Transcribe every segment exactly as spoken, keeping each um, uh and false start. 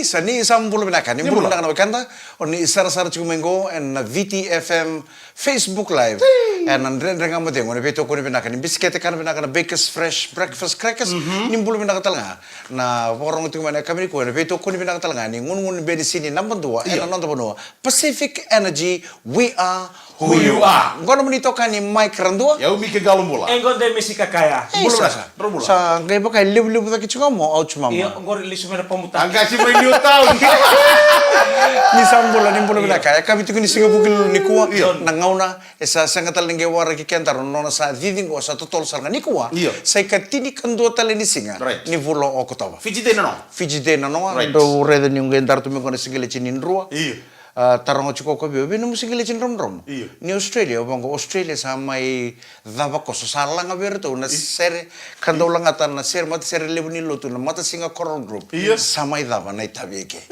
Isa, ni sa bula vinaka, ni bula vinaka na wekada. O ni sarasara tiko mai qo ena V T F M Facebook Live. Ena Dredre Ga Mo Cegu, ena veitokoni vinaka ni bisikete kana vinaka na Bakers Fresh Breakfast Crackers. Ni bula vinaka tale ga na vakarorogo tiko mai na yakavi nikua ena veitokoni vinaka tale ga ni gunugunu ni benisini naba dua ena noda vanua. Pacific Energy, we are who you are. Qo na nomuni itokani Mike Radua. Au Mike Qalobula. E qo de Misi Kakaya. Ei, bula sa, sa qai vaka e levulevu cake tiko mo, au tiko mama. Io, qori lesu mai na pamuta. A qasi mai Newtown. Ni sa bula, ni bula vinaka. E yakavi tiko ni siga Vukelulu nikua. Io. Na gauna e sa sega tale ni qai waraki kedaru na nona sa cici qo, sa totolo sara ga nikua. Io. Sa ikatinikadua tale ni siga ni vula o Okotova. Fiji Day nanoa. Fiji Day nanoa. Right. Dou raica ni qai dara tu mai qo na sigaleti ni drua. Io. A, taroga tiko o koya vei au, vei nomu sigaleti dromudromu? Io. Ni Australia, au vaqo Australia sa mai cava koso, sa laga vei iratou na sere, ka dau lagata na sere, matasere levu ni lotu, na Matasiga Choral Group. Io. Sa mai cava na itavi eke.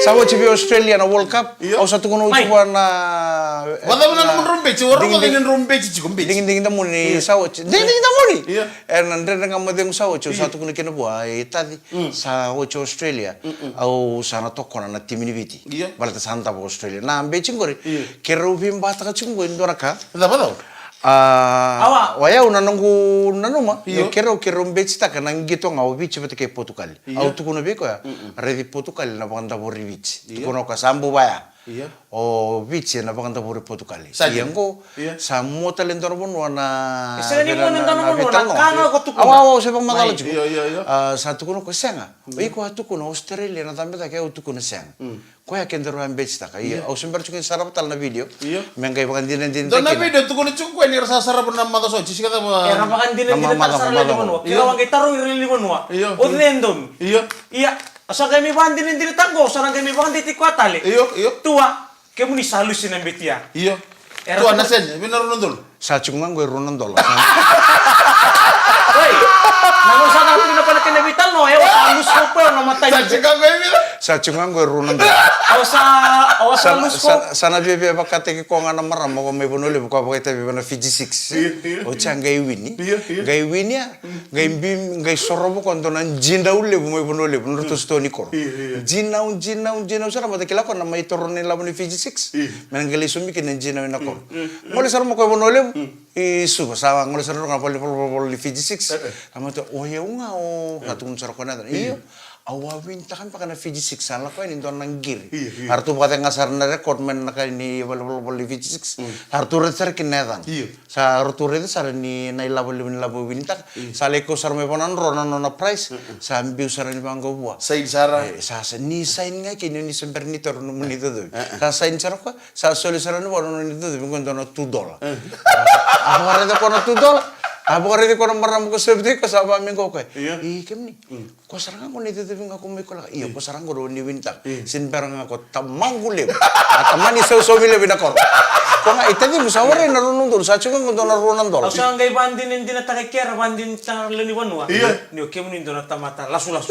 Sa oti vei Australia na World Cup, io, au sa tukuna oti vua na, vacava na nomudrau beti, au rogoca ni drau beti tiko, beti. Digidigi Damuni, sa oti. Digidigi Damuni! Io. Ena Dredre Ga Mo Cegu sa oti, au sa tukuna kina vua, e Taci, sa oti Australia. Au sa na tokona na timi ni Viti. Io. Baleta sa davo Australia. Na beti qori, io, keirau veibataka tiko qo e dua na ka. Cava, cava? A, o yau na noqu nanuma, io, keirau, keirau betitaka na qito ga o Viti vata kei Potukali. Io. Au tukuna vei koya, raici Potukali na vakadavori Viti. Io. Tukuna o koya sa buvaya. Io. O Viti ena vakadavori Potukali. Sa dina. Ia qo, io, sa mua tale dua na vanua na, e sega ni mua na dua na vanua, na ka ga ko tukuna. Awa, awa, au se vakamacala tiko. Io, io, io. A, sa tukuna o koya sega. Io. O iko a tukuna Australia na cabe cake, au tukuna sega. Mm. Koya kedaru a betitaka. Ia, io, au se bera tiko ni sarava tale na video. Io. Me qai vakadinadinataki. Dua na video tukuna tiko koya ni ra sa sarava na macawa sa oti, siga cava? Era vakadinadinataka sara na lewe ni vanua. Io. Keirau a qai tarogi ira na lewe ni vanua. Io. O cei e donu? Io. Ia, o sa qai mai vakadinadinataka qo, o sa na qai mai vakadeitaki koya tale. Io, io. Tua, kemuni sa lusi na beti ya. Io. Era tua na sene, vei na rua na udolu. Sa tiko ga qo e rua na dola. Oi, na gauna sa caka tiko na pana kena veitalanoa, e, o sa lusi ko koya na matai. Sa tiko ga qo e vica? Sa tiko ga qo e rua na dola. O sa, o sa lusi ko. Sa, sa na viavia vakataki koya ga na marama ko mai Vanua Levu ko a vakaitavi vei na Fiji Six. Io, io. O sa qai wini. Io, io. Qai wini ya. Qai bi, qai sorovo ko dua na dinau levu mai Vanua Levu, nodratou sitoa ni koro. Io, io. Dinau, dinau, dinau sara, mata kila ko na mai toro na ilavo ni Fiji Six. Io. Me na qai lai somi kina na dinau ina koro. Mm, mm, mm. Gole sara mo ko Vanua Levu. Mm. I Suva, sa gole sara na valenivolavola ni Fiji Six. E, e. A mata, o yau ga o, sa tukuna sara ko na yacana. Io. Io. Au a winitaka beka na Fiji Six, sa lako yani dua na qiri. Io, io. A ratou vakacega sara na record mai na ka ni valenivolavola ni Fiji Six. Mm. A ratou raica sara kina na yacana. Io. Sa ratou raica sara ni na ilavo levu ni lavo e winitaka. Io. Sa lai kau sara mai vua na dro na nona prize. Mm-mm. Sa biu sara ni vaqo vua. Saini sara. E, sa, sa, ni saini ga kina ni se bera ni taura nomuni icocovi. Mm-mm. Sa saini sara koya, sa soli sara ni vua na nona icocovi, qo dua na two dollar. Mm. A vakaraica koya na two dollar. A vakaraica koya na marama ko serve-taki koya, sa vaka mai qo koya. Io. I kemuni. Mm. Ko sara ga ko na icocovi ga ko mai kolaka. Io, ko sara ga ko ni winitaka. Io. Sini bera ga ko tamaqu levu. A tamani sausaumi levu ina koro. Ko ga i taciqu sa warai na rua na udolu, sa tiko ga dua na rua na dola. Au sa qai vakadinadinataka kei ira, vakadinadinataka na lewe ni vanua. Io. Ni o kemuni dua na tamata lasulasu.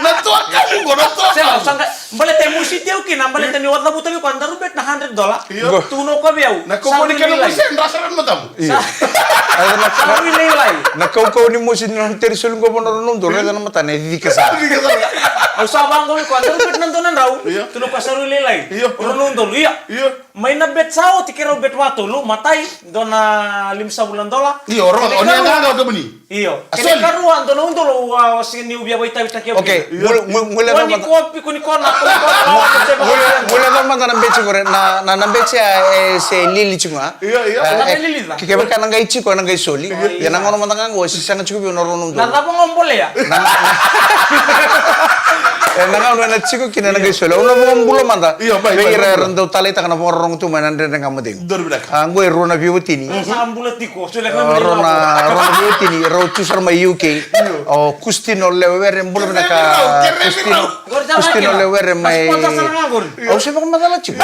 Na toa kamu qo, na toa kamu. Sega, au sa qai, baleta e mositi au kina, baleta ni o cavuta vei koya daru bet na hundred dollar. Io. Tukuna o koya vei au. Na koko ni kana mositi, dra sara na matamu. Io. Sa, sa rui lailai. Na kaukau ni mosi ni nona teri soli qo vua na rua na udolu, raica na matana e cika sara. Cika sara. Au sa vaqo vei koya, daru bet na dua na drau. Io. Tukuna o koya sa rui lailai. Io. Rua na udolu, ia. Io. Mai na bet sa oti keirau bet vakatolu, matai, dua na limasagavulu na dola. Io, ro, o ni a gaga o kemuni. Io. A, kena ikarua, dua na udolu, a, sega niu via vakaitavitaki au. Okay, kina. Io. Gole, gole, gole. Ko ni kopi, ko ni kona, ko ni kona. Gole, gole mada na beti qori, na, na, na beti ya, e, se lili tiko ga. Io, io. E, na e, lili ca. Ke, kevaka na qai tiko, na qai soli. Io, io. Ia na gauna mada ga qo, se sega tiko vei au na rua na udolu. Na cava ga o bolea? Na, e, na gauna ena tiko kina, na qai soli. Au na vakabula mada. Io, bai, bai, bai. Vei ira era dau taleitaka na vakarorogo tu mai na Dredre Ga Mo Cegu. Donu vinaka. A, qo e rua na veiwatini. Sa bula tiko. Rau na, rau na veiwatini, rau tu sara mai U K. Io. O Kustino Lewere, bula vinaka. Kustino Lewere mai. Au se vakamacala tiko.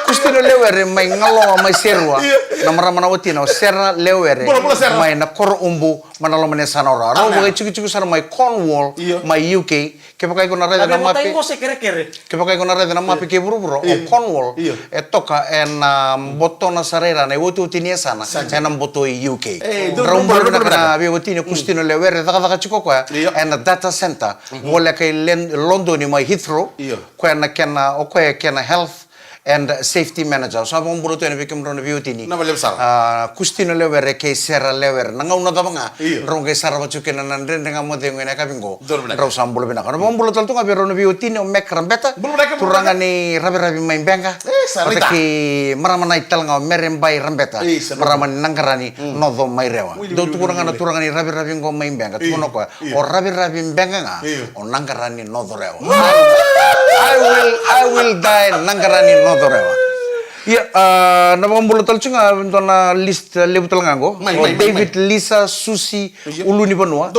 Kustino Lewere mai Galoa, mai Serua. Io. Na marama na watina, o Sera Lewere. Bula, bula, Sera. Mai na koro Ubu, mai na loma ni yasana o Ra. Rau vakaitikotiko sara mai Cornwall, io, mai U K. Kevaka iko na raica na mape, kevaka iko na raica na mape kei vuravura, o Cornwall e toka ena botona sara i ra na iotioti ni yasana ena boto i U K. Drau bula vinaka na veiwatini o Kusitino Lewere, cakacaka tiko o koya ena data center voleka i Londoni mai Heathrow. Koya na kena, o koya e kena health and safety manager. Au sa vakabula tu yani vei kemudrau na veiwatini. Na vale sara. A, Kusitino Lewere kei Sera Lewere. Na gauna cava ga drau qai sarava tiko kina na Dredre Ga Mo Cegu ena yakavi qo. Drau sa bula vinaka. Na vakabula tale tu ga vei rau na veiwatini o Mek Rabeta. Turaga ni Raviravi mai Beqa. Vata kei marama nai tale ga o Mere Bai Rabeta. Marama ni Naqarani Noco mai Rewa. Dou tukuna ga na turaga ni Raviravi qo mai Beqa. Tukuna o koya. O Raviravi Beqa ga, o Naqarani Noco Rewa. I will, I will die Naqarani Noco Rewa. Ia, a, na vakabula tale tiko ga, dua na list levu tale ga qo. O David, Lisa, Susi, Ulunivanua.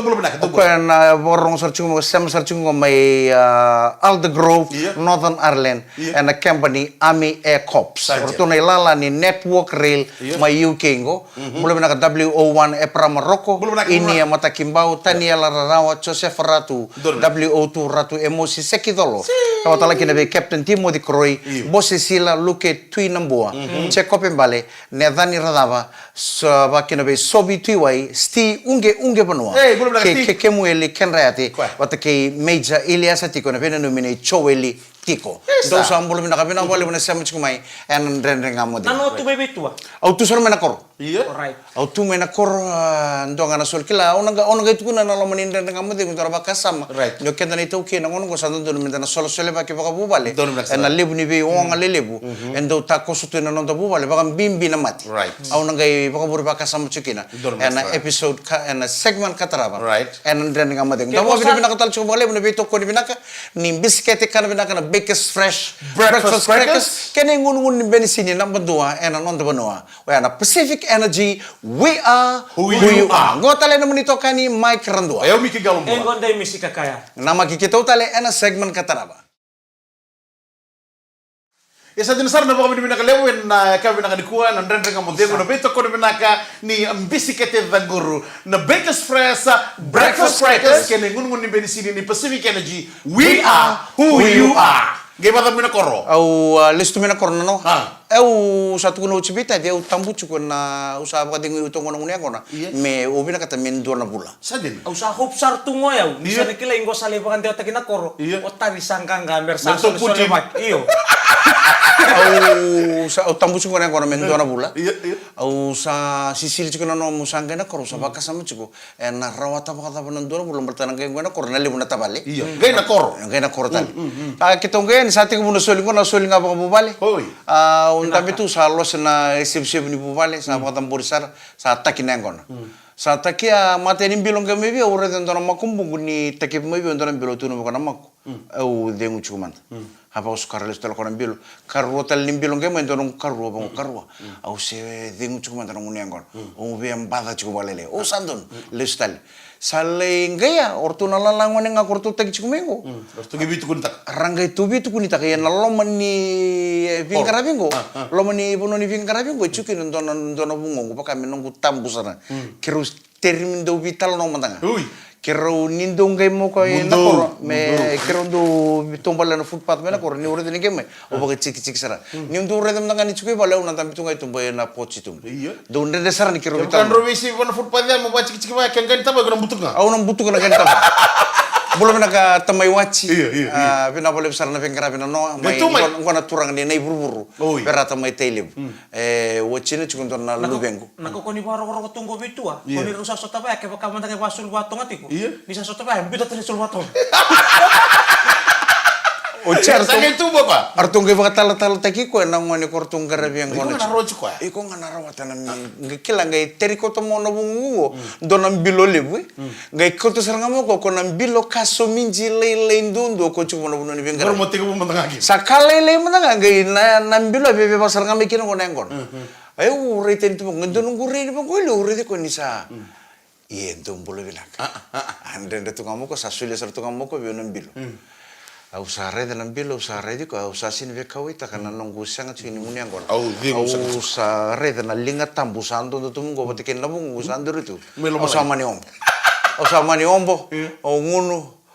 O koya na vakarorogo sara tiko qo, sema sara tiko qo mai, a, Aldergrove, Northern Ireland. Ena keba ni Army Air Corps. O ratou na ilala ni Network Rail mai U K qo. Bula vinaka W O one Eparama Roko, Inia Matakibau, Taniela Rarawa, Josefa Ratu, W O two Ratu Emosi Sekicolo. Rawata laki na vei Captain Timothy Koroi, Bose Sila, Luke Tui Nabua, Jekope Bale, Necani Racava, sa vaka kina vei Sovi Tuiwai, Sti Uge Uge Vanua, kei Kekemueli Kedrayate, vata kei Major Iliasa tiko na veinanumi nei Joeli tiko. Dou sa bula vinaka, vinaka vakalevu na sema tiko mai ena Dredre Ga Mo Cegu. Na nomu tu mai vei tua? Au tu sara mai na koro. Ia. Alright. Au tu mai na koro, a, dua ga na soli kila. Au na qai, au na qai tukuna ena loma ni Dredre Ga Mo Cegu dua na vakasama. Right. Ni o keda na iTaukei na gauna qo sa dodonu meda na solasolevaki vakavuvale. Donu vinaka sara. Ena levu ni veioga lelevu e dau takoso tu ena noda vuvale, vakabibi na mate. Right. Au na qai vakavure vakasama tiko kina. Donu vinaka sara. Ena episode ka, ena segment ka tarava. Right. Ena Dredre Ga Mo Cegu. Dou vakavinavinaka tale tiko vakalevu na veitokoni vinaka ni bisikete kana vinaka na Bakers Fresh Breakfast Crackers. Kena igunugunu ni benisini naba dua ena noda vanua. Oya na Pacific Energy, we are who you are. Qo tale na nomuni itokani Mike Radua. E au Miki Galo Bua. E qo dai Misi Kakaya. Namaki keitou tale ena segment ka tarava. E sa dina sara na vakavinavinaka levu ena, a, yakavi vinaka nikua, na Dredre Ga Mo Cegu, na veitokoni vinaka ni bisikete caquru, na Bakers Fresh Breakfast Crackers, kei na igunugunu ni benisini ni Pacific Energy, we are who you are. Qai vakacava mai na koro? Au, a, lesu tu mai na koro nanoa. A. Au sa tukuna oti vei Tati, au tabu tiko na, au sa vakacegui tu qo na gunu yaqona. Ia. Me au vinakata me dua na vula. Sa dina. Au sa hope sara tu qo au. Ni sa na kilai qo sa lai vakadewataki na koro. Ia. O Tati sa qaqa me ra sa solesolevaki. Io. Au sa, au tabu tiko na yaqona me dua na vula. Ia, ia. Au sa sisili tiko na nomu sa qai na koro, au sa vakasama tiko. Ena rawata vakacava na dua na vula baleta na qai qo na koro na levu na tavale. Ia. Qai na koro. Qai na koro tale. A, keitou qai ni sa tekivu na soli qo na soli ga vakavuvale. Oi. A, au dabe tu sa lose na isevusevu ni vuvale, sa vakacabori sara, sa taki na yaqona. Sa taki a mata ni bilo qai mai vei au, au raica dua na makubuqu ni taki mai vei au dua na bilo tu na vaka na maku. Au cegu tiko mada. A vakasukara lesu tale ko na bilo. Karua tale ni bilo qai mai dua noqu karua, vaqo karua. Au se cegu tiko mada na gunu yaqona. Au via baca tiko vakalailai. Au sa donu. Lesu tale. Sa lai qai a, o ratou na lala gone ga ko ratou taki tiko mai qo. Ra qai tu vitukunitaka. Ra qai tu vitukunitaka, ia na loma ni, e, veiqaravi qo. Loma ni vanua ni veiqaravi qo, e tiko kina dua na, dua na vugoqu, vaka me noqu tabu sara. Keirau teri me dau veitalanoa mada ga. Ui. Keirau ni dau qai moko i na koro, me keirau dau taubale na footpath mai na koro, niu raica ni qai mai. Au vakajikijiki sara. Niu dau raica mada ga ni tiko i vale, au na dabe tu ga i tuba ena porch i tuba. Ia. Dau dredre sara ni keirau veitalanoa. Kevaka drau veisei vua na footpath ya, mo vakajikijiki vaya, ke qai ni tavaki, au na butuka ga. Au na butuka na qai ni tavaki. Bula vinaka tamai Waji. Ia, ia, ia. A, vinaka vakalevu sara na veiqaravi nanoa. Mai qo na turaga ni Naivuruvuru. Oi. Verata mai Tailevu. E, Waji na tiko dua na luvequ. Na koko ni vakarokoroko tu qo vei tua. Ia. Ko ni rau sa sota vaya, kevaka mada qai vakasulu vatoga tiko. Ia. Ni sa sota vaya, biuta tale sulu vatoga. O Jero, sa qai tu baba. Aratou qai vakatalatala taki koya na gone ko ratou qaravi yaqona. Iko ga na rawata na mi, qai kila qai teri koto mo na vugugu. Dua na bilo levu, e. Qai koto sara ga mo ko, ko na bilo ka somiji lailai duadua ko tiko mo na vanua ni veiqaravi. Sa ka lailai mada ga qai na, na bilo a veveva sara ga mai kina ko na yaqona. Ai au raica ni tu vaqo, qai dua noqu rai ni vaqo, au raica ko ni sa. Ia, dou bula vinaka. A, a, a, a. A dredre tu ga mo ko, sa solia sara tu ga mo ko vei au na bilo. Au sa raica na bilo, au sa raici ko, au sa sini veikauwaitaka na noqu sega tiko ni gunu yaqona. Au sa raica na liga tabu sa dodo tu mo ko vata kei na vugu sa duri tu. Au sa mani obo. Au sa mani obo, au gunu.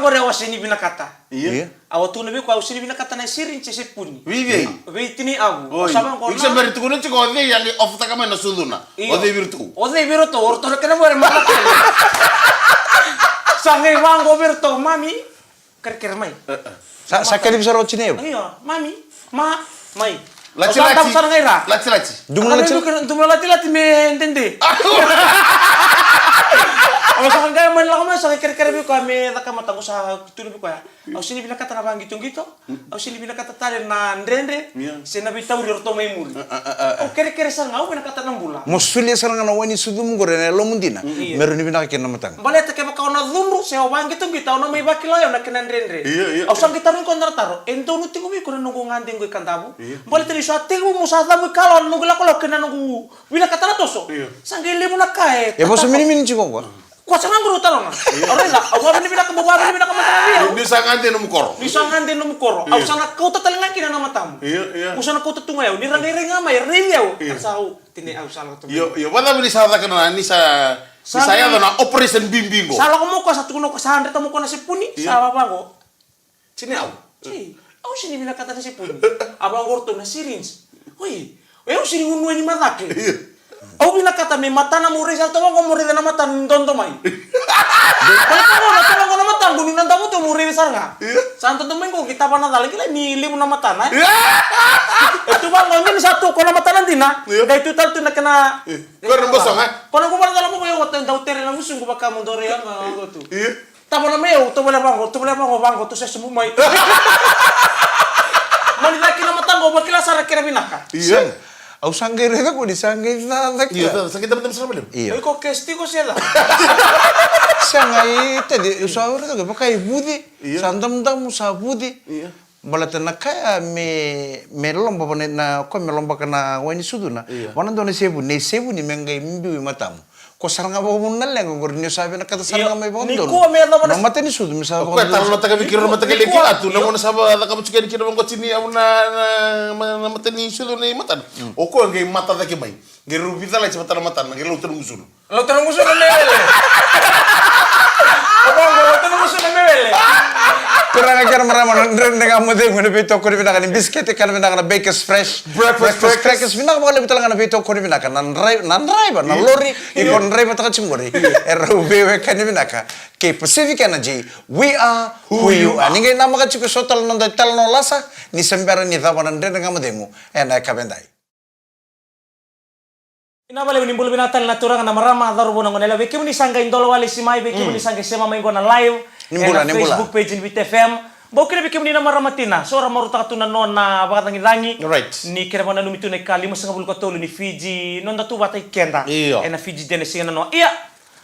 vaqori au a sega ni vinakata. Ia. Ia. Au a tukuna vei koya au sega ni vinakata na syringe se sepuni. Vei cei? Vei tinai Avu. Oi. Au sa vaqo. Iko sa bera ni tukuna tiko o cei a qai ofotaka mai na sucuna. Io. O cei vei iratou? O cei vei iratou? O ratou na kena vore ma. Sa qai vaqo vei iratou, mami. Kerekere mai. E, e. Sa, sa kelevi sara o tinai Avu? Io, mami. Ma, mai. Latilati. Au sa tavu sara ga i ra. Latilati. Dua na latilati. Dua na latilati me dede. Au sa qai mai lako mai, sa qai kerekere vei koya me caka mataqa, au sa tukuna vei koya. Au sega ni vinakata na vaqitoqito. Au sega ni vinakata tale na dredre. Ia. Se na veitauri o ratou mai muri. A, a, a, a. Au kerekere sara ga, au vinakata na bula. Mo solia sara ga na wai ni sucu qori ena yalomu dina. Ia. Me rawa ni vinaka kina na mataqa. Baleta kevaka o na cudru se o vaqitoqito, au na mai vakila o yau na kena dredre. Ia, ia. Au sa qai tarogi koya na taro. E donu tiko vei iko na noqu gade qo i Kadavu? Ia. Baleta ni sa tekivu mo sa cavu i kalawa na noqu ilakolako kei na noqu vinakata na toso. Ia. Sa qai levu na ka e. E vosa minimini tiko qo. Koya sara ga qori au taroga. Ia. Au raica, au vavinavinaka, au vavinavinaka mada vei au. Ni sa gade nomu koro. Ni sa gade nomu koro. Au sa na kauta tale ga kina na matamu. Ia, ia. Au sa na kauta tu ga yau. Ni ra qai rai ga mai, raici au. Ia. Sa au, tinai au sa lako tu. Io, io, vakacava ni sa caka na, ni sa, ni sa yaco na operation bibi qo? Sa lako mai o koya, sa tukuna o koya, sa dreta mai o koya na sepuni, sa vaqo. Tinai Avu. Ei, au sega ni vinakata na sepuni. A vaqo o ratou na syringe. Oi, au sega ni gunu yani macake. Io. Au vinakata me matana mo raica, ratou vaqo mo raica na matana ni dodo mai. Baleta qo na, ratou vaqo na mataqu ni na davo tu mo raica sara ga. Io. Sa dodo mai qo ki tava na cala, kila ni levu na matana, e? Io. E tu vaqo, ni sa tu ko na matana dina. Io. Qai tu tale tu na kena. Io. Ko na boso ga. Ko na quvara cala mo ko, io, dau tere na gusuqu vaka mo dore ya ga, qo tu. Io. Tavona mai au, tovolea vaqo, tovolea vaqo, vaqo, tou se sobu mai. Na Ni cake na mataqu, au vakila sara kena vinaka. Io. Sega. Au sa qai raica ko ni sa qai cacake. Io, ca-, sa qai damudamu sara vakalevu. Io. Iko ke stiko se ca. Sega, i tedi, au sa raica ko vaka i vuci. Io. Sa damudamu, sa vuci. Io. Baleta na kaya me, me loba vane, na koya me lobaka na wai ni sucuna. Io. Vana dua na sevu, nei sevu ni me qai biu i matamu. Ko sara ga vakavuna na leqa qori ni o sa vinakata sara ga mai vakadodonu. Nikua me yacova na, na matanisu me sa vakadodonu. Koya talanoataka vei keirau na mataqali e Kilatu, na gauna sa vakacakava tiko yani kina vaqo tini au na, na, na, na matanisu nei matana. O koya qai mata cake mai. Qai rau vica lai sa vata na matana, qai lauta na gusuna. Lauta na gusuna me wele. O koya qai lauta na gusuna me wele. Turaga kei na marama, na Dredre Ga Mo Cegu ena veitokoni vinaka ni bisikete, kana vinaka na Bakers Fresh. Breakfast crackers. Vinaka vakalevu tale ga na veitokoni vinaka. Na drai-, na draiva, na lori, iko draivataka tiko qori. E rau veiwekani vinaka kei Pacific Energy. We are who you are. Ni qai namaka tiko so tale na noda italanoa lasa, ni se bera ni cava na Dredre Ga Mo Cegu ena yakavi edai. Vinaka vakalevu, ni bula vinaka tale na turaga, na marama, cauravou, na goneyalewa, vei kemuni sa qai dola wale si mai, vei kemuni sa qai sema mai qo na live. Ni bula, ena Facebook page ni Viti F M. Bau kina vei kemuni na marama tina, so ra marautaka tu na nona vakacagicagi. Right. Ni kena vakananumi tu na ika limasagavulu ka tolu ni Fiji, noda tu vata i keda. Io. Ena Fiji Day ena siga nanoa. Ia,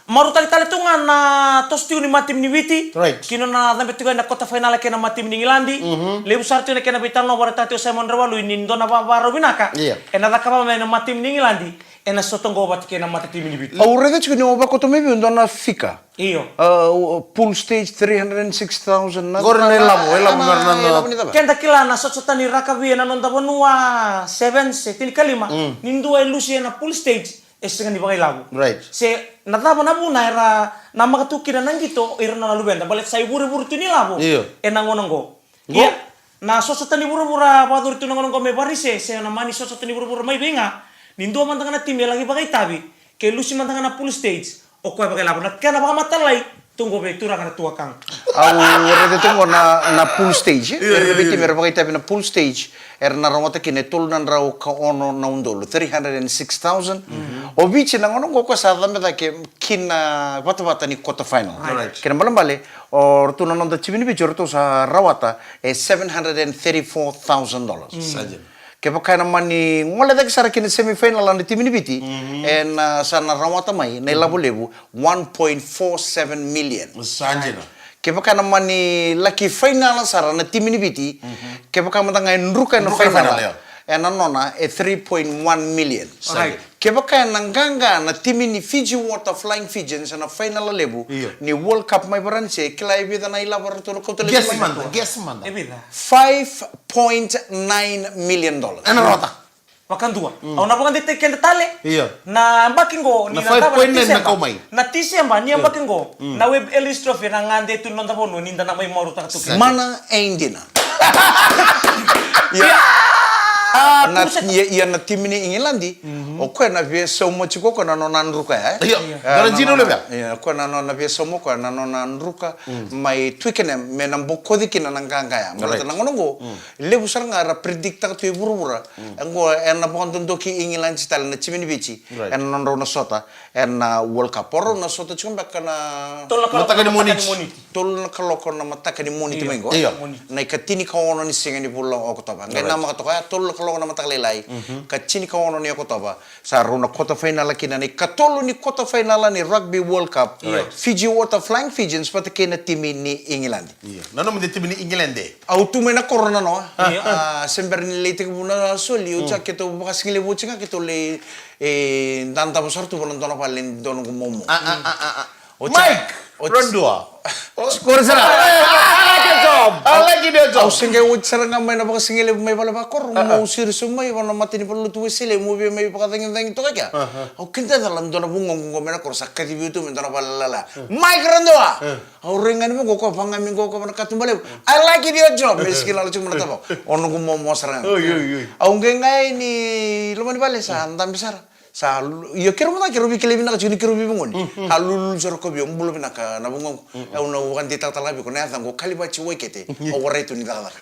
marautaki tale tu ga na toso tiko ni matimi ni Viti. Right. Ki nona cabe tiko ena quarter final kei na matimi ni Igiladi. Mhm. Levu sara tiko na kena veitalanoa vakaraitaka tiko o Simon Ravalui ni dua na vavarau vinaka. Io. Ena cakava mai na matimi ni Igiladi. Ena sota qo vata kei na matatimi ni Viti. Au raica tiko ni o vakoto mai vei au dua na fika. Io. A, pool stage three hundred and six thousand na. Qori na ilavo, ilavo na, na, na. Keda kila na sotasota ni rakavi ena noda vanua, sevens se tinikalima. Mm. Ni dua e lusi ena pool stage, e sega ni vakailavo. Right. Se na cava na vuna era namaka tu kina na qito, ira na luveda. Baleta sa ivurevure tu ni lavo. Io. Ena gauna qo. Qo? Ia, na sotasota ni vuravura vakayacori tu na gauna qo mai Varise, se na mani sotasota ni vuravura mai vei ga, ni dua mada ga na timi e laki vakaitavi, ke lusi mada ga na pool stage, o koya vakailavo. Na kena vakamatalai, tu qo vei turaga na tuakana. Au raica tu qo na, na pool stage, e? Io, io, io. Vei timi era vakaitavi na pool stage, era na rawata kina e tolu na drau ka ono na udolu, three hundred and six thousand. Mhm. O Viti na gauna qo o koya sa cabe cake ki na vatavata ni quarter final. Right. Kena balebale, o ratou na noda timi ni Viti, o ratou sa rawata e seven hundred and thirty-four thousand dollars. Mm. Sa dina. Kevaka ena mani gole cake sara ki na semifinal na timi ni Viti, mhm, ena sa na rawata mai na ilavo levu one point four seven million. Sa dina. Kevaka ena mani laki final sara na timi ni Viti, mhm, kevaka mada ga e druka ena final, druka final, io, ena nona e three point one million. Sa dina. Right. Kevaka ena qaqa na timi ni Fiji Water Flying Fijians ena final levu, io, ni World Cup mai Varanise, kila e vica na ilavo ratou na kauta lesu mai? Guess mada, guess mada. E vica? Five point nine million dollars. Ena rawata. Vakadua. Mm. Au na vakadeitaki keda tale. Io. Na yabaki qo, ni na cava na, na five point nine na Tiseba. Na kau mai. Na Tiseba, ni, io, yabaki qo. Mm. Na Webb Ellis Trophy na gade tu na noda vanua, ni da na mai marautaka tu kina. Mana e dina. Ia. Ia. A, na, ia, ia na timi ni Igiladi, mhm, o koya na via sauma tiko o koya na nona druka ya, e? Io. Io. A, na, na, na, ia, o koya na nona via sauma o koya na nona druka, mm, mai Twickenham, me na bokoci kina na qaqa ya. Right. Baleta na gauna qo, mm, levu sara ga era predict-taka tu e vuravura. Mm. E qo, ena vakadodoki Igiladi tale na timi ni Viti. Right. Ena nodrau na sota ena World Cup. O rau na sota tiko beka na tolu na kaloko, mataka ni Moniti. Tolu na kaloko na mataka ni Moniti mai qo. Io. Io. Na ika tinikaono ni siga ni vula o Okotova. Right. Qai namaka toka ya, tolu na kaloko na mataka lailai. Mhm. Ka tinikaono ni Okotova. Sa rau na quarter final kina na ikatolu ni quarter final ni Rugby World Cup. Right. Fiji Water Flying Fijians vata kei na timi ni Igiladi. Io. Nanuma de timi ni Igiladi. Au tu mai na koro nanoa. Io. A, se bera ni lai tekivu na soli, oti ya keitou vakasigalevu oti ga keitou lai, e, dadavo sara tu vua na dua na vale ni dua noqu momo. A, a, a, a, a. Oti ya. Mike Radua. Koro sara. I like your job. I like your job. Au se qai oti sara ga mai na vakasigalevu mai vale vakoro, meu sirisu mai vua na matanivalenilotu Wesele, meu via mai vakacagicagi toka kea. Au kidacala dua na vugoqu qo mai na koro sa kacivi tu mai dua na vale lala. Mike Radua. Au rai ga ni vaqo, ko vagami qo, ko vana katuba levu. I like it, your job. Me sikila tiko mai na tavako. O noqu momo sara ga. Oi, oi, oi. Au qai qai ni loma ni vale sa dabe sara. Sa lu-, io, keirau mada, keirau veikilai vinaka tiko ni keirau veivugoni. Mm, mm. Sa lululu sara ko vei au, bula vinaka na vugoqu. Mm, mm. Au na vakadeitaka tale ga vei iko na yacaqu o Kalivati Waikete. Au warai tu ni cakacaka.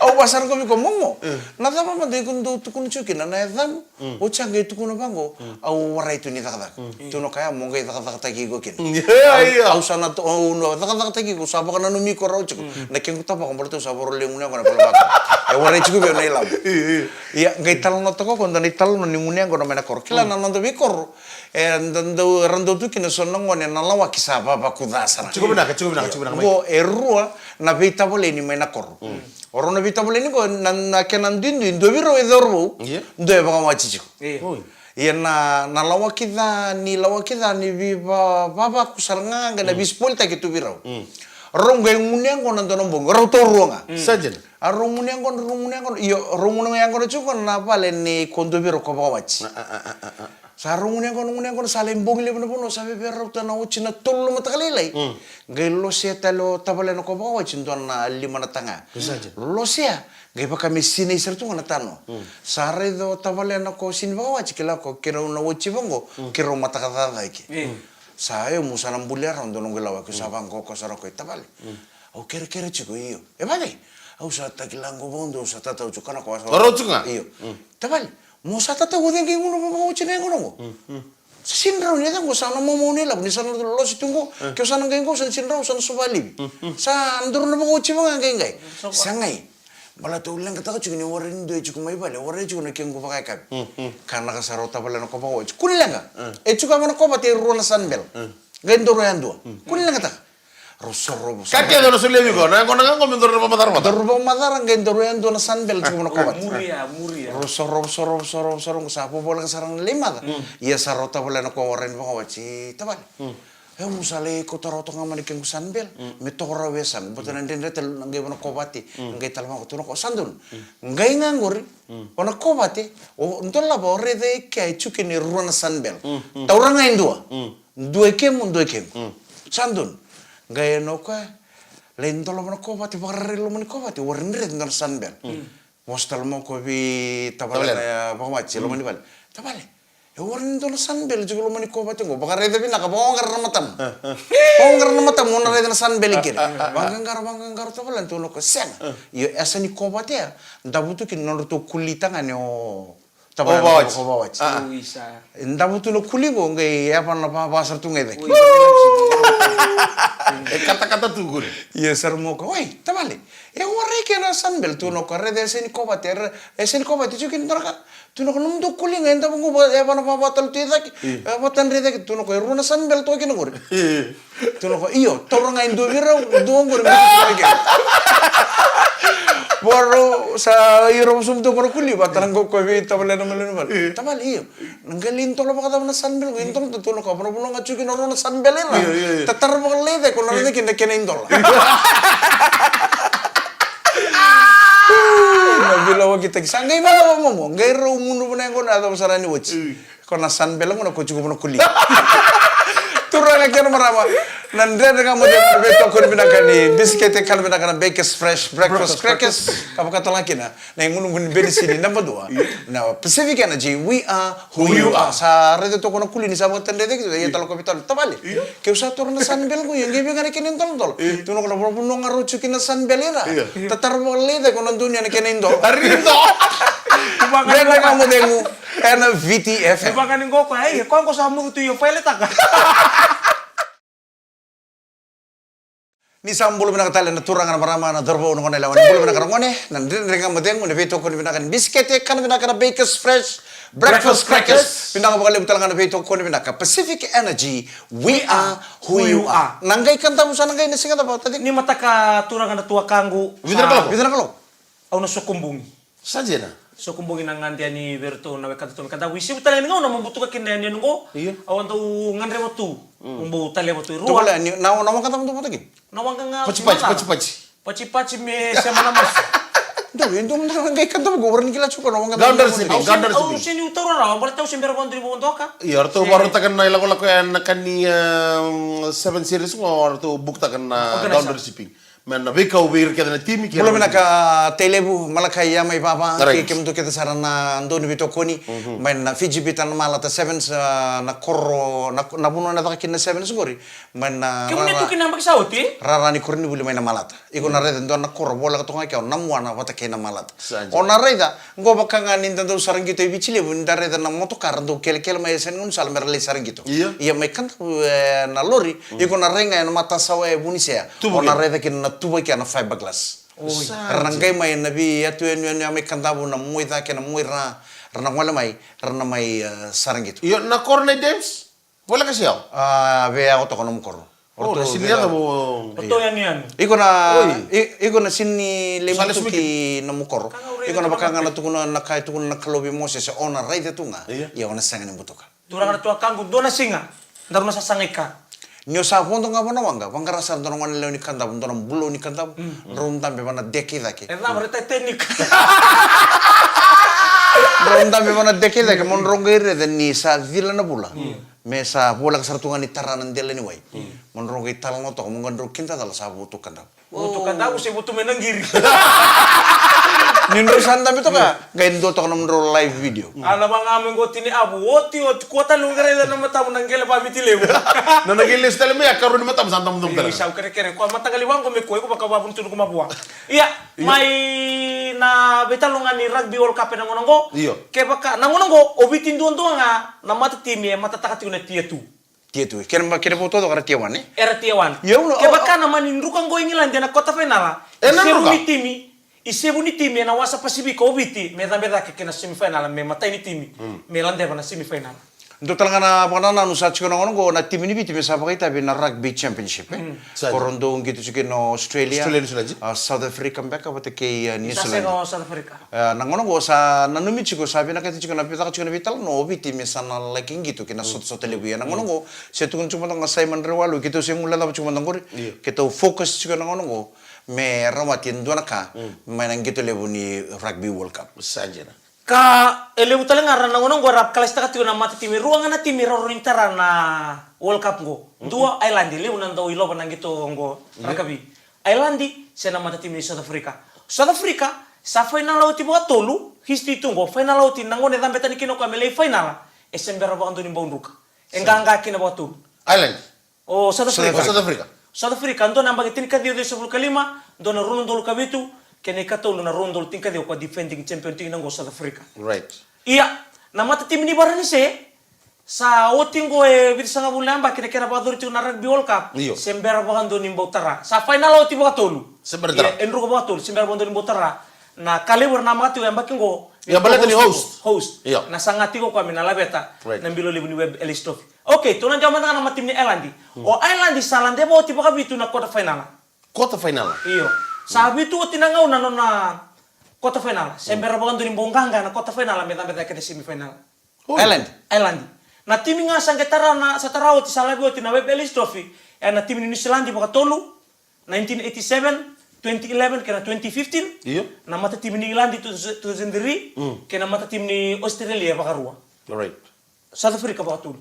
Au vaka sara qo vei iko, momo. Mm. Na cava mada iko dau tukuna tiko kina na yacamu? Mm. Oti ya qai tukuna vaqo, mm, au warai tu ni cakacaka. Mm. Tukuna o koya mo qai cakacakataki iko kina. Mm. Ia, ia. Au, au sa na to-, au na cakacakataki iko, sa vakananumi iko rawa tiko. Mm. Na kequ tavako, baleta au sa vakarau lai gunu yaqona e Valovata. E warai tiko vei au na ilavo. Ia, ia. Ia, qai talanoataka o koya e dua na italanoa ni gunu yaqona mai na koro. Kila, mm, na noda veikoro. E, da, da, era dau tu kina so na gone na lawaki sa vavaku ca sara. Tiko vinaka, tiko vinaka, tiko vinaka, mai. Qo e rua na veitavaleni mai na koro. Mm. O rau na veitavaleni qo, na, na kena duidui, dua vei rau e cauravou, ia, dua e vakawati tiko. Ia. Oi. Ia na, na lawaki ca, ni lawaki ca, ni vei va-, vavaku sara ga, qai na, mm, veisipolitaki tu vei rau. Mm. Rau qai gunu yaqona dua na bogi, rau taurua ga. Mm. Sa dina. A rau gunu yaqona, rau gunu yaqona. Io, rau gunu yaqona tiko na vale nei ko dua vei rau ko vakawati. A, a, a, a, a. Sa rau gunu yaqona, gunu yaqona, sa lai bogi levu na vanua, sa via rauta na oti na tolu na mataka lailai. Mm. Qai losea tale o tavalena ko vakawati e dua na lima na taga. Exactly. Losea, qai vaka me sinai sara tu ga na tanoa. Mm. Sa raica o tavalena ko sega ni vakawati, kila ko keirau na oti vaqo, mm, keirau mataka caca eke. Mm. Sa, io, meu sa na bulia rawa dua noqu ilawaki, au sa, mm, vaqo, ko sa rau ko i tavale. Mm. Au kerekere tiko, io. E vale, au sa takila qo vakadua, au sa tatau tiko, kana ko sa. Rau tiko ga? Io. Mm. Tavale, mo sa tatau o cei qai gunu vakaoti na yaqona qo? Mm, mm. Sa sega ni rawa ni yaco qo, sa na maumau na ilavo, ni sa na losi tu qo, mm, ke o sa na qai qo, sa na sega ni rawa, sa na sova laivi. Mm, mm. Sa duru na vakaoti vaka qai qai. Sova. Sa qai. Baleta au leqataka tiko ni warai ni dua e tiko mai vale, warai tiko na kequ vakayakavi. Mm, mm. Ka na ka sa rau tavalena ko vakaoti. Kua ni leqa. Mm. E tiko yava na kovate e rua na sunbell. Mm. Qai daru yadua. Mm. Kua ni leqataka. Rau sorovo, sorovo. Ka kece au na solia vei iko, na yaqona ga qo me daru vakamacala vata. Daru vakamacala, qai daru yadua na sunbell tiko na kovate. Muria, muria. Rau sorovo, sorovo, sorovo, sorovo, qo sa vovoleka sara na lai maca. Mm. Ia sa rau tavalena ko warai ni vakawati, tavale. Mm. Au, meu sa lai kauta rawa toka ga mai na kequ sunbell. Mm. Me toka rawa e yasaqu. Baleta na dredre tale na qai va na kovate. Mm. Qai tale vaqo, tukuna o koya, sa donu. Mm. Qai ga qori. Mm. O na kovate, o dolava o raica e kea e tiko kina e rua na sunbell. Mm, mm. Taura ga e dua. Mm. Dua e kemu, dua e kemu. Mm. Sa donu. Qai na o koya, lai dolava na kovate, vakararavi e loma ni kovate, warai ni raica e dua na sunbell. Mm. Vosa tale mai o koya vei tavale, tavale, na vakawati e loma ni vale. Tavale, e warai ni dua na sunbell tiko e loma ni kovate qo. Vakaraica vinaka, vaqara na matamu. Ah, ah. Vaqara na matamu, o na raica na sunbell i keri. Ah, ah, ah, ah. Vaqara, vaqara o tavale, tukuna o koya, sega. Ah. Io, e yasa ni kovate ya, davo tu kina nodratou kuli tagane o tavale, o vakawati. O vakawati. Ah, ah. Ui, sa. Davo tu na kuli qo, qai yava na vava sara tu ga i cake. Ui, e katakata tu qori. Ia, sa ra mai o koya, oi, tavale, e warai kina na sunbell, tukuna o koya, raica e yasa ni kovate, e ra-, e yasa ni kovate, tiko kina dua na ka. Tukuna o koya, nomudou kuli ga e davo qo, e yava na vava tale tu i cake. Io. E vata dre i cake, tukuna o koya, e rua na sunbell toka kina qori. Io. Tukuna o koya, io, taura ga e dua vei rau, dua qori, me tiko i cake. Vua rau, sa io rau, sa mudu o koya na kuli, vata na qo o koya vei tavale na malua ni vale. Io. Tavale, io. Na qai lai dola vakacava na sunbell qo, e dola, tukuna o koya, vanua ga tiko kina rua na sunbell era. Io, io, io. Tatara vakalailai, ko na raica kina na kena idola. Na veilawakitaki. Sa qai vakacava, momo? Qai rau gunu vana yaqona, yacova sara ni oti. Io. Ko na sunbell qo na ko tiko vana kuli. Turaga kei na marama, na Dredre Ga Mo Cegu, veitokoni vinaka ni bisikete, kana vinaka na Bakers Fresh Breakfast Crackers. Ka vakatale ga kina na igunugunu ni benisini naba dua na Pacific Energy, we are who you are. Sa raica toka na kuli ni sa vakatadreva kina, ia tale o koya vei tavale. Tavale. Io. Keu sa taura na sunbell qo, ia qai vei ga na kena idoladola. Io. Tukuna o koya na vanua ga rau tiko kina na sunbell era. Io. Tatara vakalailai, ko na donuya na kena idola. Ari idola. Dredre Ga Mo Cegu ena Viti F M. Ni vaka ni qo koya, ei, koya qo sa mudu tu, io, violet-taka. Ni sa bula vinaka tale na turaga, na marama, na cauravou, na gone yalewa, ni bula vinaka na gone, na Dredre Ga Mo Cegu, na veitokoni vinaka ni bisikete, kana vinaka na Bakers Fresh Breakfast Crackers. Vinaka vakalevu tale ga na veitokoni vinaka Pacific Energy, we are who you are. Na qai kadavu sa na qai na siga cava, Tati? Ni mataka, turaga, na tuakaqu. Vica na kaloko. Vica na kaloko. Au na sokobogi. Sa dina. Sokobogi na gade yani vei iratou na wekadatou mai Kadavu. Isivi tale ga ni gauna mo butuka kina yani, yani qo. Io. Au a dau gadreva tu. Mm. Mo bau taleva tu e rua. Tukuna ni, na, na waqa cava dou vota kina? Na waqa ga Patipati, Patipati. Patipati me sema na masu. Dou, e dou na qai Kadavu qo, warai ni kila tiko na waqa cava. Gaunter Shipping, Gaunter Shipping. Au sega niu taura rawa, baleta au se bera vakadua ni vodoka. Io, ratou vakarautaka na ilakolako ya na ka ni, um, Seven Series qo, ratou book-taka na Gaunter Shipping. Me na veikau vei ira kece na timi. Bula vinaka Tailevu, Malakai, Yamai, Vava, kei kemudou kece sara na dau ni veitokoni mai na Fiji Bitter na Malata Sevens, ah, na koro, na, na vanua na caka kina na Sevens qori mai na rara ni koronivuli mai na Malata. Iko na raica dua na koro voleka toka ga kea o Namuana vata kei na Malata. O na raica qo vaka ga ni da dau sara qito e Viti Levu, ni da raica na motokara dau kelekele mai e sega ni gaunisala me ra lai sara qito. Ia mai Kadavu e na lori, iko na rai ga e na matasawa e Vunisea. O na raica kina na tuva kea na fiberglass. Ra na qai mai na veiyatu yanuyanu ya mai Kadavu, na Muaicake, na Muaira, ra na gole mai, ra na mai, e, sara qito. Io, na Korona Dams? Voleka se yawa? A, vei yawa toka nomu koro. O ratou sini yawa mo. O ratou yanuyanu. Iko na, iko na sini lai mutuki nomu koro. Iko na vaka ga na tukuna na ka e tukuna na Kalou vei Mosese, o na raica tu ga. Ia o na sega ni butuka. Turaga na tuakaqu, dua na siga daru na sasaga i ka. Ni o sa vodo ga vua na waqa, vaqara sara dua na gone lewe ni Kadavu, dua na bulou ni Kadavu, drau dabe vua na deke i cake. E cava, re Titanic. Drau dabe vua na deke i cake, mo drau qai raica ni sa cila na vula. Me sa voleka sara tu ga ni tara na dela ni wai. Mo drau qai talanoa toka, mo qai drau kidacala sa votu Kadavu. Votu Kadavu se votu mai na qiri. Ni drau sa dabe toka, qai dua toka nomudrau live video. A na vaga me qo tini avu, oti, oti, kua tale, qai raica na matamu na qele va Viti Levu. Na, na qele lesu tale mai, a karua ni matamu sa damu damu tale. Sa kerekere, kua mataqali vaqo me kua, iko vaka vavuni tu na ko mavua. Ia, mai na veitalanoa ni Rugby World Cup ena gauna qo. Io. Kevaka, na gauna qo, o Viti duadua ga na matatimi e matataka tiko na tier two. Tier two. Kena, kena vou taucoko era tier one, e? Era tier one. Ia, au na, kevaka na mani druka qo Igiladi ena quarter final, e na druka. I sevu ni timi, i sevu ni timi ena wasa Pasifika o Viti me cabe cake kei na semi final, me matai ni timi me ladeva na semi final. Dua tale ga na vakanananu sa tiko na gauna qo na timi ni Viti me sa vakaitavi na Rugby Championship, e? Sa dina. Ko ra dau qito tiko kina o Australia, Australia, New Zealand, a, South Africa beka vata kei, a, New Zealand. Sa sega o South Africa. E, na gauna qo sa nanumi tiko, sa vinakati tiko na vei, caka tiko na veitalanoa o Viti me sa na laki qito kei na sotasota levu. Ia na gauna qo se tukuna tiko mada ga Simon Rewalo, keitou se guilecava tiko mada qori. Io. Keitou focus tiko na gauna qo me rawati e dua na ka mai na qito levu ni Rugby World Cup. Sa dina. Ka e levu tale ga ra na gauna qo ra kalaisitaka tiko na matatimi, rua ga na timi rau rawa ni tara na World Cup qo. Dua Ireland, levu na dau ilova na qito qo rakavi. Ireland se na matatimi ni South Africa. South Africa sa fainala oti vakatolu, history tu qo, fainala oti, na gauna e cabe tani kina o koya me lai fainala, e se bera vakadua ni bau druka. E qaqa kina vakatolu. Ireland. O South Africa. South Africa. South Africa, dua na yabaki tinikaciwa ciwasagavulu ka lima, dua na rua na udolu ka vitu, kei na ikatolu na rua na udolu tinikaciwa, o koya defending champion tiko kina qo South Africa. Right. Ia, na matatimi ni Varanise, sa oti qo e vitusagavulu na yabaki na kena vakayacori tiko na Rugby World Cup. Io. Se bera vakadua ni bau tara. Sa fainala oti vakatolu. Se bera tara. Ia, e druka vakatolu, se bera vakadua ni bau tara. Na ka levu era namaka tiko yabaki qo. Ia, baleta ni host. Host. Io. Na saga tiko o koya me na laveta. Right. Na bilo levu ni Webb Ellis Trophy. Okay, tou na dewa mada ga na matatimi ni Ireland. O Ireland sa ladeva oti vakavitu na quarter final. Quarter final. Io. Sa vitu oti na gauna na nona quarter final. Se bera vakadua ni bau qaqa na quarter final me cabe cake na semi final. Ireland. Ireland. Na timi ga sa qai tara na, sa tara oti, sa lavi oti na Webb Ellis Trophy, e na timi ni New Zealand vakatolu, nineteen eighty-seven, twenty eleven kei na twenty fifteen. Io. Na matatimi ni Igiladi two thousand three, kei na matatimi ni Australia vakarua. Right. South Africa vakatolu.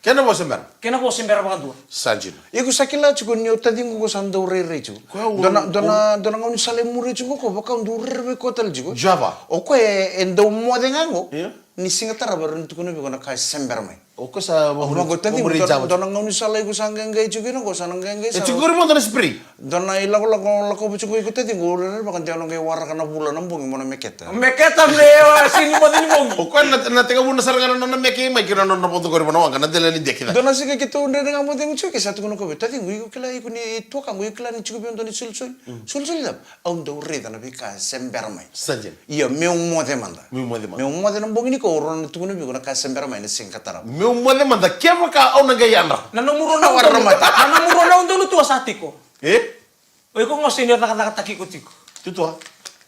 Kena vo se bera. Kena vo se bera vakadua. Sa dina. Iko sa kila tiko ni o taciqu qo sa dau rairai tiko. Dua na, dua na, dua na gaunisala e muri tiko qo, vaka au dau rairai vei koya tale tiko. Java. O koya e, e dau moce ga qo. Io. Ni siga tarava era na tukuna vei iko na ka e se bera mai. O koya sa vamuri, vamuri Java. Dua na gaunisala iko sa qaiqai tiko kina qo, sa na qaiqai sa. E tiko qori mada na spray. Dua na ilakolako, lako vei tiko iko taciqu, rerevaka de o na qai waraka na vula na bogi mo na meketa. Meketa me, a, sini moce ni bogi. O koya na, na tekivuna sara ga na nona meke mai kina nona vodo qori mo na waqa, na dela ni deki ca. Dua na siga keitou dredre ga mo cegu tiko, ke sa tukuna o koya vei au, taciqu, iko kila iko ni tuakaqu, iko kila ni tiko vei au dua na isolisoli. Solisoli cava? Au dau raica na veika e se bera mai. Sa dina. Ia, meu moce mada. Meu moce mada. Meu moce na bogi nikua, au rawa ni tukuna vei iko na ka e se bera mai na siga ka tarava. Meu moce mada, kevaka au na qai yadra. Na nomu rua na udolu. Na nomu rua na udolu tu a sa tiko. E? O iko qo sega ni o cakacakataki iko tiko. Tutua.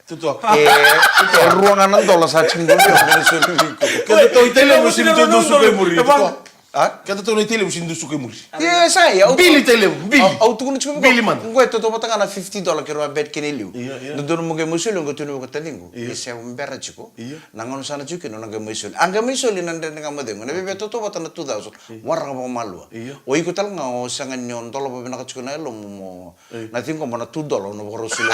Tutua. E, tutua. E rua ga na dola sa tiko. Keda tou i Tailevu sega ni tou suka i muri. Tutua. A? Keda tu na itailevu si dusu ko i muri. Ia, sa ia, au Bili itailevu, bili. Au, au tukuna tiko vei iko. Bili mada. Qo e tautauvata ga na fifty dollar keirau a bet kina i liu. Ia, ia. Dodonu mo qai mai soli, qai tukuna vei iko taciqu. Ia. Ia se bera tiko. Ia. Na gauna sa na tiko kina, na qai mai soli. A qai mai soli na Dredre Ga Mo Cegu. Na veve tautauvata na two thousand. Ia. Waraka vakamalua. Ia. O iko tale ga o sega ni o dolava vinaka tiko na yalomu mo Ei. Na ciqoma na two dollar, na vakarau sili.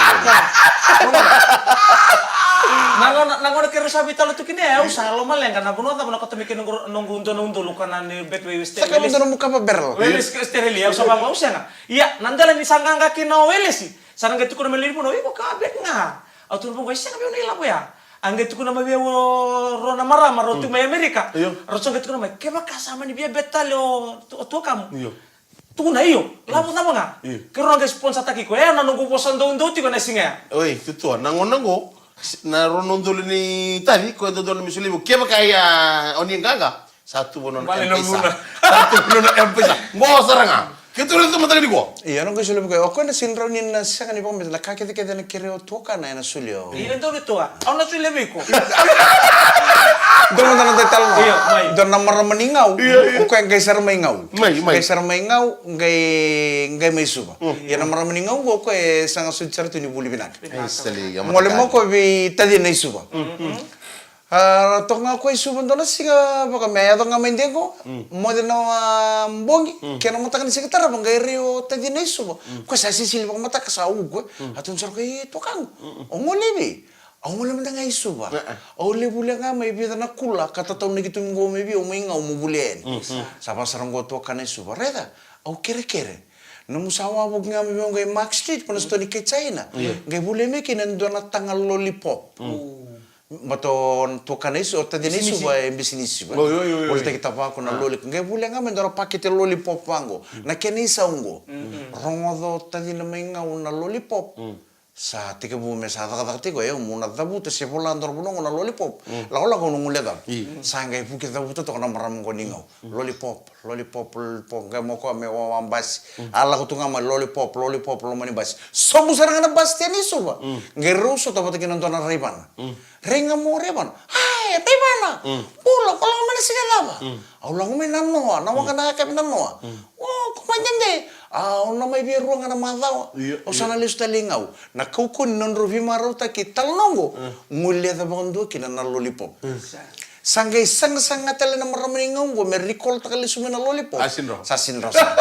Na gauna, na gauna keirau sa veitalo tu kina, e, au sa lomaleqa na vanua cava na koto mai kina noqu, noqu dua na udolu ka na ni bet vei West-, sa ka Wales. Dua na mukava barrel. Wales, Australia, au sa vaqo, au sega. Ia, na dela ni sa qaqa kina o Welesi. Sa na qai tukuna mai levu na, iko ka bet ga. Au tukuna vaqo, e sega vei au na ilavo ya. A qai tukuna mai vei au o rua na marama, rau tu mai Amerika. Io. Rau sa qai tukuna mai, kevaka sa mani via bet tale o, o tuakamu. Io. Tukuna io, lavo cava ga. Io. Keirau na qai sponsor-taki iko. E, na noqu vosa doudou tiko na siga ya. Oi, tutua, na gauna qo, na rua na udolu ni taci, ko e dodonu me solia vei au. Kevaka ia, o ni qaqa, sa tu vanua na M-PAiSA. Sa tu vanua na M-PAiSA. Qo sara ga. Keitou raica tu mataka nikua. Io, na qai solia vei koya. O koya na sega ni rawa ni na sega ni vakameta na ka kecekece na kere o tuakana ena solia. Io, donu tua. Au na solia vei iko. Dua mada na dai tale ga. Io, mai. Dua na marama ni Gau. Io, io. O koya qai sara mai Gau. Mai, mai. Qai sara mai Gau, qai, qai mai Suva. Mm. Ia na marama ni Gau qo, o koya e sega soti sara tu ni vuli vinaka. Vinaka. Ai, sali, ia. Gole mai o koya vei tacina i Suva. Mm, mm. A, toka ga o koya i Suva dua na siga vaka me yaco ga mai de qo. Mm. Moce na, a, bogi, mm, kena mataka ni siga tarava qai rai o tacina i Suva. Mm. Koya sa sisili vakamataka sa uku, e. Mm. A tukuna sara o koya, e, tuakaqu. Mm, mm. O gole i vei? Au gole mada ga i Suva. E, e. Au lai volia ga mai vica na kula ka tataunaki tu qo mai vei au mai Gau mo volia yani. Mm, mm. Sa vaka sara qo o tuakana i Suva. Raica, au kerekere. Nomu sa wavoki ga mai vei au qai Mark Street, ko na sitoa ni kai China. Io. Qai volia mai kina e dua na taga lollipop. Mm. Baleta o tuakana i Su-, o tacina i Suva e bisinisi, va? Oi, oi, oi, oi. Volitaki tavako na loli. Qai volia ga mai e dua na pakete lollipop vaqo. Mm. Na kena isau qo. Mm, mm. Rogoca o tacina mai Gau na lollipop. Mm. Sa tekivu me sa cakacaka tiko, e, au meu na cavuta se vola dua na vanua qo na lollipop. Mm. Lakolako au na guilecava. Io. Sa qai vuki cavuta toka na marama qo ni Gau. Mm. Lollipop, lollipop, lollipop, qai mai o koya me wawa basi. Mm. A lako tu ga mai lollipop, lollipop, loma ni basi. Sobu sara ga na basi teni i Suva. Mm. Qai rau sota vata kei na dua na raivana. Mm. Rai ga mo raivana. Ai, raivana. Mm. Bula, ko lako mai na siga cava? Mm. Au lako mai na noa, na waqa na yakavi na noa. Mm. O, ko mai dede. A, au na mai via rua ga na macawa. Io, io. Au sa na lesu tale i Gau. Na kaukauwa ni nodrau veimarautaki talanoa qo. Mm. Guileca vakadua kina na lollipop. Mm. Sa qai sagasaga tale na marama ni Gau qo me recall-taka lesu mai na lollipop. A, sega ni rawa. Sa sega ni rawa sara.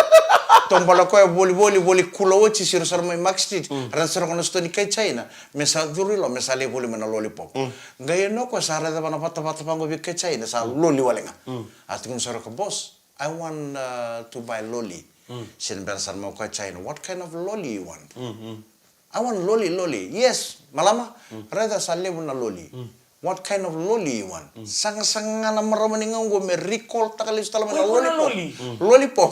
Taubale o koya volivoli, voli kula oti, siro sara mai Mark Street. Mm. Raica sara o koya na sitoa ni kai China. Me sa curu i loma, me sa lai voli mai na lollipop. Mm. Qai yanua o koya sa raica vakavatavata vaqo vei kai China, sa loli wale ga. Mm. A tukuna sara o koya, boss, I want, uh, to buy lolly. Mm. Sega ni bera sara mai o koya China. What kind of lolly you want? Mm, mm. I want lolly, lolly. Yes, malama. Mm. Raica sa levu na lolly. Mm. What kind of lolly you want? Mm. Sagasaga na marama ni Gau qo me recall-taka lesu tale mai na lollipop. Lolly. Mm. Lollipop.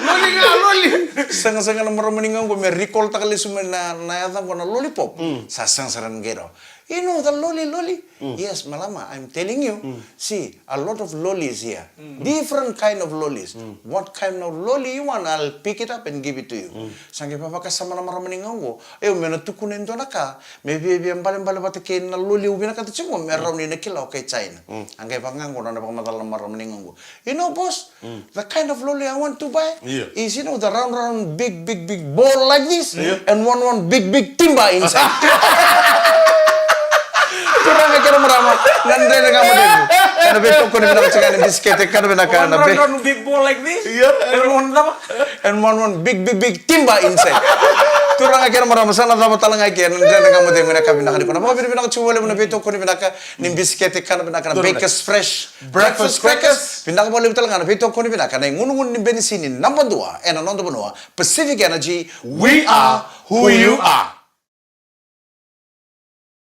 Lolly ga, lolly. Sagasaga na marama ni Gau qo me recall-taka lesu mai na, na yaca qo na lollipop. Mm. Sa saga sara na qai rawa. You know the lolly, lolly? Mm. Yes, malama, I'm telling you. Mm. See, a lot of lollies here. Mm. Different kind of lollies. Mm. What kind of lolly you want, I'll pick it up and give it to you. Mm. Sa qai vakasama na marama ni Gau qo. E, au meu na tukuna e dua na ka me viavia balebale vata kei na lolly au vinakata tiko qo, me rawa ni na kila o kai China. Mm. A qai vaka qo na nona vakamacala na marama ni Gau qo. You know, boss, mm, the kind of lolly I want to buy, io, is, you know, the round, round, big, big, big ball like this, io, and one, one big, big timba inside. Turaga kei na marama, na Dredre Ga Mo Cegu. Ena veitokoni vinaka tiko ga na bisikete, kana vinaka na. One round, round big ball like this, io, and one cava? And one, one big, big, big timba inside. Turaga kei na marama, sa na cava tale ga i ke na Dredre Ga Mo Cegu ena yakavi vinaka nikua. Na vakavinavinaka tiko vakalevu na veitokoni vinaka ni bisikete, kana vinaka na Bakers Fresh breakfast crackers. Vinaka vakalevu tale ga na veitokoni vinaka na igunugunu ni benisini naba dua ena noda vanua, Pacific Energy. We are who you are.